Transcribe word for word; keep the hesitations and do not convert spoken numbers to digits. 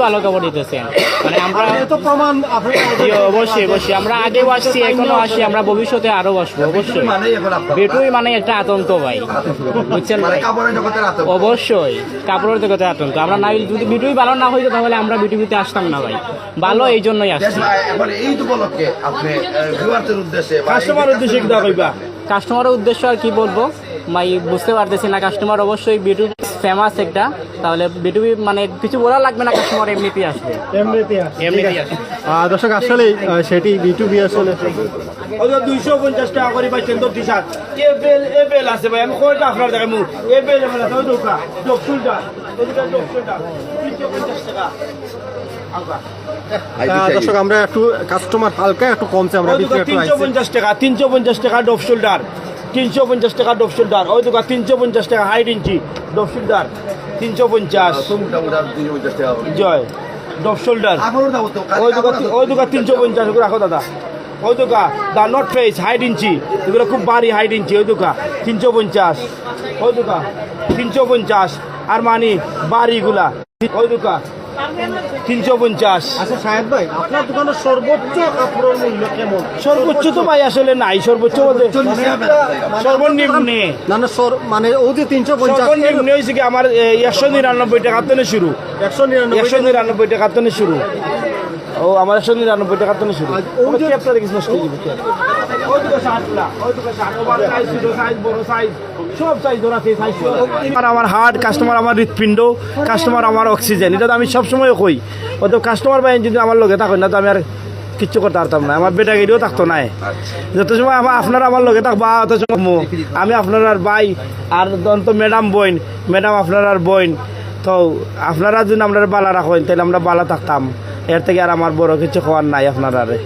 ভালো কাপড় দিতেছেন। মানে আমরা, জি, অবশ্যই, অবশ্যই। আমরা আগেও আসছি, এখনো আসি, আমরা ভবিষ্যতে আরো আসবো, অবশ্যই। বিটুই মানে একটা আতঙ্ক ভাই, বুঝছেন মানে ভাই? অবশ্যই, কাপড়ের জগতে আতঙ্ক। আমরা না, যদি বিটুই ভালো না হইতো, তাহলে আমরা বিটুবিতে আসতাম না ভাই। ভালো, এই জন্যই আসছি। কাস্টমার উদ্দেশ্যে কিতা কইবা? কাস্টমারের উদ্দেশ্য আর কি বলবো ভাই, বুঝতে পারতেছি না। কাস্টমার অবশ্যই বিটুবি ফেমাস একটা, তাহলে বিটুবি মানে কিছু বলা লাগবে না, কাস্টমার এমনিতেই আসবে। এমনিতেই আসবে। এমনিতেই আসবে। আহ, দর্শক, আসলেই, আহ, সেটি বিটুবি আসলে। ওই যে দুইশো পঞ্চাশ টাকা করে ভাই Sindoor T shirt. Evil, evil আছে ভাই, আমি কয়টা আপনার দেখামু? এভেল, এভেল আছে, ওই দুকা, ডফ শোল্ডার, ওই দুকা ডফ শোল্ডার, তিনশো পঞ্চাশ টাকা। আহ, দর্শক, আমরা একটু কাস্টমার হালকা একটু কমছে, আমরা ওই দুকা বিক্রি একটু তিনশো পঞ্চাশ টাকা, তিনশো পঞ্চাশ টাকা ডফ শোল্ডার, তিনশো পঞ্চাশ টাকা ডফ শোল্ডার, ওই দুকা তিনশো পঞ্চাশ টাকা হাইট ইঞ্চি ডফ শোল্ডার, তিনশো পঞ্চাশ। জয়, ডফ শোল্ডার। ওই দুকা তি-, ওই দুকা তিনশো পঞ্চাশ, ওগুলো রাখো দাদা। ওই দুকা, দা নর্থ ফেস, হাইট ইঞ্চি, এগুলো খুব ভারী হাইট ইঞ্চি, ওই দুকা তিনশো পঞ্চাশ, ওই দুকা তিনশো পঞ্চাশ, আর মানে ভারী এগুলা, ওই দুকা তিনশো পঞ্চাশ। আচ্ছা সাহেব ভাই, আপনার দোকানের সর্বোচ্চ কাপড়ের মূল্য কেমন? সর্বোচ্চ তো ভাই আসলে নাই, সর্বোচ্চ বলতে মানে, সর্বনিম্নে। না, না, সর-, মানে, ওই যে তিনশো পঞ্চাশ, সর্বনিম্নে হইছে কি আমার, এ, একশো নিরানব্বই টাকা থেকে শুরু। একশো নিরানব্বই একশো নিরানব্বই টাকা থেকে শুরু। ও, আমার একশো নিরানব্বই টাকা থেকে শুরু। আর ওই যে ক্যাপটা দেখিস, নষ্ট হয়ে যাবে ক্যাপ। ওই দুকা শার্টগুলা, ওই দুকা শার্ট, ওভার সাইজ, ছোট সাইজ, বড় সাইজ, সব সাইজ ধরা আছে, সাইজ। আর আমার হার্ট, কাস্টমার আমার হৃৎপিণ্ড, কাস্টমার আমার অক্সিজেন, এটা তো আমি সবসময় কই। অত কাস্টমার ভাই যদি আমার লগে থাকেন না, তো আমি আর কিচ্ছু করতে পারতাম না, আমার বেটা গেড়িও থাকতো না। যত সময় আমা-, আপনারা আমার লগে থাকবা, অত সময় মো-, আমি আপনারার ভাই, আর অন্ত ম্যাডাম বইন, ম্যাডাম আপনারার বইন। তো আপনারা যদি আমরা বালা রাখেন, তাহলে আমরা বালা থাকতাম। এর থেকে আর আমার বড় কিছু কওয়ার নাই আপনারারে।